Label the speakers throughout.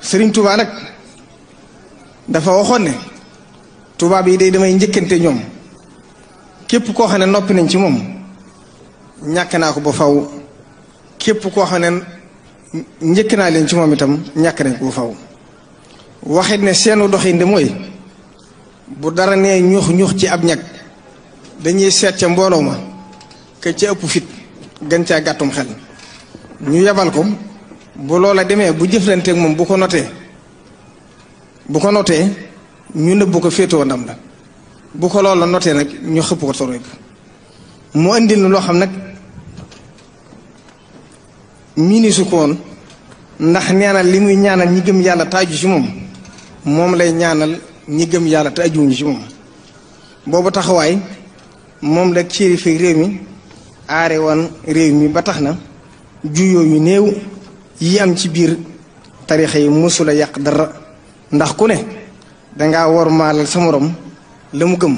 Speaker 1: Sëriñ Tuubaa nag dafa waxoon ne tubaab yi day damay njëkkante ñoom képp koo xam ne noppi nañ ci moom ñàkk naa ko ba faw képp koo xam ne njëkk naa leen ci moom itam ñàkk nañ ko ba faw waxit ne seenu doxinde mooy bu dara nee ñuux ñuux ci ab ñag dañuy seet ca mbooloo ma ka ca ëpp fit gën caa gàttum xel ñu yebal ko bu loola demee bu jëflanteeg moom bu ko notee ñu nëbbu ko féetewoo ndam la bu ko loola notee nag ñu xëpp ko toroy ko mu indil loo xam nag minisu ko woon ndax ñaanal li muy ñaanal ñi gëm yàlla te aju ci moom lay ñaanal ñi gëm yàlla te ajuwuñu ci moom boobu taxawaay moom la kilifa réew mi aare woon réew mi ba tax na juyoo yu néew yi am ci biir tarixa yi mosula yàq dara ndax ku ne dangaa war maalal sa morom la mu gëm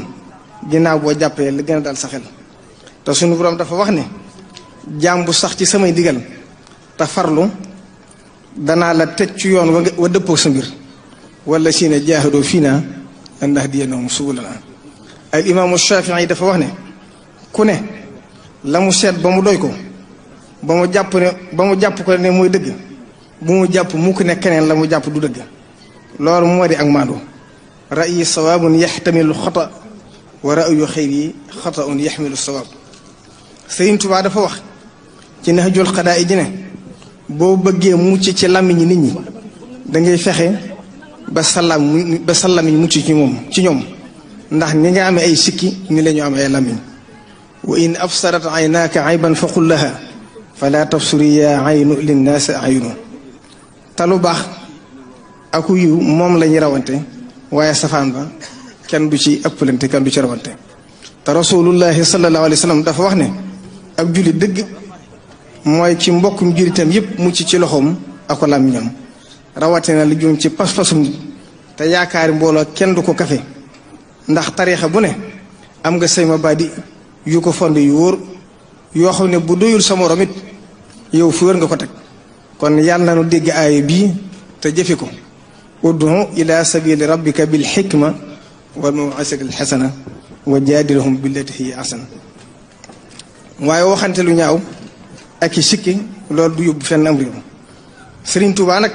Speaker 1: ginnaaw boo jàppee la gën a dal sa xel te sunu borom dafa wax ne jaam bu sax ci samay digal te farlu danaa la teg ci yoon wa dëppoo sa mbir wala si ne jaahadoo fii naa lanahdiyannahum subulana al imaamu Shafii dafa wax ne ku ne la mu seet ba mu doy ko ba mu jàpp ko ne mooy dëgg bu mu jàpp mukk ne keneen la mu jàpp du dëgg loolu moo di ak maandu ra'yi sawaabun yaxtamilu xata wa ra'yu xayri xataun yaxmilu sawaab Sëriñ Tuubaa dafa wax ci Nahjul Qadaa ji ne boo bëggee mucc ci làmmiñi nit ñi dangay fexe ba sa làmmiñ mucc ci ñoom ndax ni nga amee ay sikki ni la ñu amee ay làmmiñ wa in absarat aynaaka ayban faqul laha fala tabsuri yaa aynu linnaasi aynu te lu baax aku yiw moom la ñuy rawante waaye safaan ba kenn du ci ëppalante kenn du ci rawante te rasulullahi sallallahu alayhi wa sallam dafa wax ne ak jullit dëgg mooy ci mbokkum jullitam yépp mucc ci loxoom ak làmmiñam rawatina li jëm ci pas-pasum te yaakaari mbooloo kenn du ko kafe ndax tariixa bu ne am nga say mabaadi yu ko fond yu wóor yoo xam ne bu doyul sa morom it yow fu wér nga ko teg kon yàlla na nu dégg aaya bii te jëfe ko ud'u ila sabili rabbika bil hikma wal maw'izati al hasana wa jaadilhum billati hiya ahsan waaye waxante lu ñaaw ak i sikki loolu du yóbbu fenn am réew Sëriñ Tuubaa nag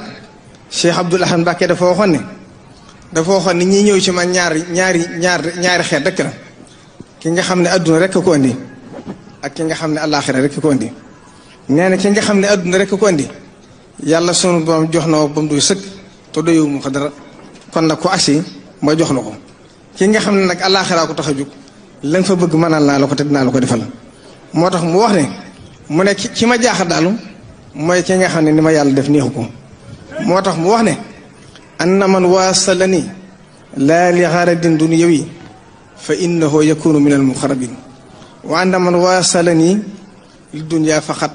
Speaker 1: Cheikh Abdoul Ahad Mbacké dafa waxoon ne ñi ñëw ci man ñaari xeet rek la ki nga xam ne adduna rek ko andi ak ki nga xam ne àllaaxira rek ko andi nee na ki nga xam ne adduna rek ko andi yàlla sunu borom jox na ba mu doy sëkk te doyoo mu ko dara kon nag ku agsi ma jox la ko ki nga xam ne nag àllaaxira ko tax a jóg la nga fa bëgg mënal naa la ko te dinaa la ko defal moo tax mu wax ne mu ne ki ma jaaxal daalu mooy ki nga xam ne ni ma yàlla def neexu ko moo tax mu wax ne anna man waasalani laa li xaaradin dunyawi fa innahu yakunu min al muqarrabin wa anna man waasalani li dunya faqat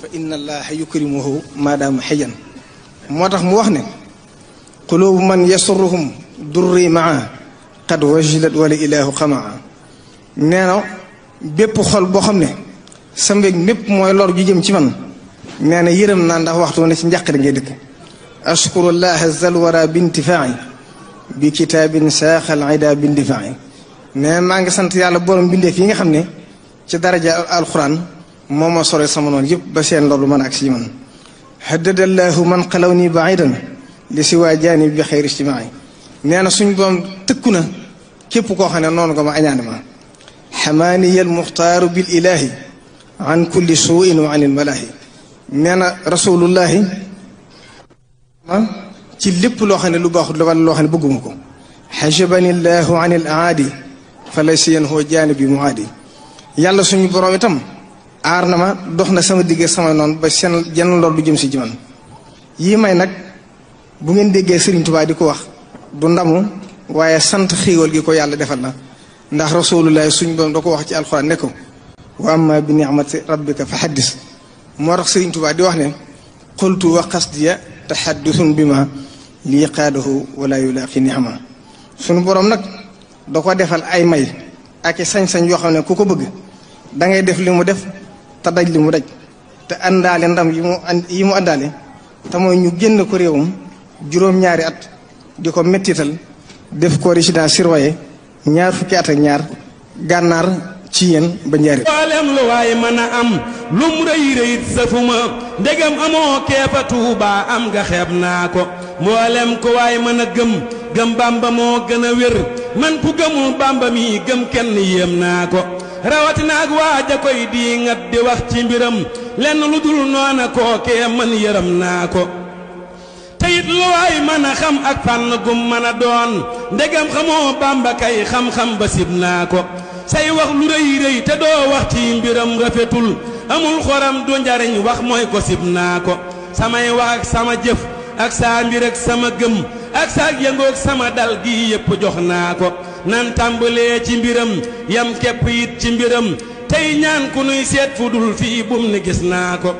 Speaker 1: fa inna allaha yukrimuhu maadaama xayan moo tax mu wax ne qulubu man yasurruhum durri maa qad wajilat wala ilaahu xamaa nee na bépp xol boo xam ne sa mbég mépp mooy lor ju jëm ci man nee na yërëm naa ndax waxtu ne ci njàqare ngay dëkk ashkurullaha zalwara bintifaai bi kitaabin saaxal ida bindifaai nee maa ngi sant yàlla borom bindeef yi nga xam ne ci daraja alquran moo ma sore sama noonu yëpp ba seen loolu mën ak si man haddadallahu man xalaw nii baidan li si waa jaani bi xeyri ijtimaai nee na suñ boom tëkku na képp koo xam ne noonu nga ma añaane ma xamaaniyal muxtaaru bil ilaahi an kulli suuin wa anil malaahi nee na rasulullahi ci lépp loo xam ne lu baaxut la wala loo xam ne bëgguma ko xajabani llahu an il aadi fa laysa yanhu jaanibi muaadi yàlla suñu borom itam aar na ma dox na sama digg sama noonu ba seen jenn lor du jëm si jiman yii may nag bu ngeen déggee Sëriñ Tuubaa di ko wax du ndamu waaye sant xiiwal gi ko yàlla defal la ndax rasulullahi suñu borom da ko wax ci alxuraan ne ko wa amma bi ni'mati rabbika fa haddis moo tax Sëriñ Tuubaa di wax ne qultu wa qasdiya tahaddusun bi ma lii qaadahu wala yulaaqi ni'ma suñu borom nag da ko defal ay may ak i sañ-sañ yoo xam ne ku ko bëgg da ngay def li mu def te daj li mu daj te àndaale ndam yi mu àndaale te mooy ñu génn ko réewam juróom-ñaari at di ko mettital def ko résidence surveillée ñaar fukki at ak ñaar gànnaar ci yéen ba njariñ.
Speaker 2: mboolem lu waay mën a am lum rëy rëyit safuma ndegam amoo keefa Tuuba am nga xeeb naa ko mboolem ko waay mën a gëm Bamba moo gën a wér man ku gëmul Bamba mi gëm kenn yéem naa ko rawatina ak waaja koy di ngat di wax ci mbiram lenn lu dul noona kookee man yërëm naa ko teyit lu waay mën a xam ak fànn gum mën a doon ndegam xamoo Bamba kay xam-xam ba sib naa ko say wax lu rëy rëy te doo wax ci mbiram rafetul amul xoram du njariñ wax mooy ko sib naa ko samay wax ak sama jëf ak saa mbir ak sama gëm ak saa yëngoog sama dal gi yépp jox naa ko nan tàmbalee ci mbiram yam képp it ci mbiram tey ñaan ku nuy seet fu dul fii bum ni gis naa ko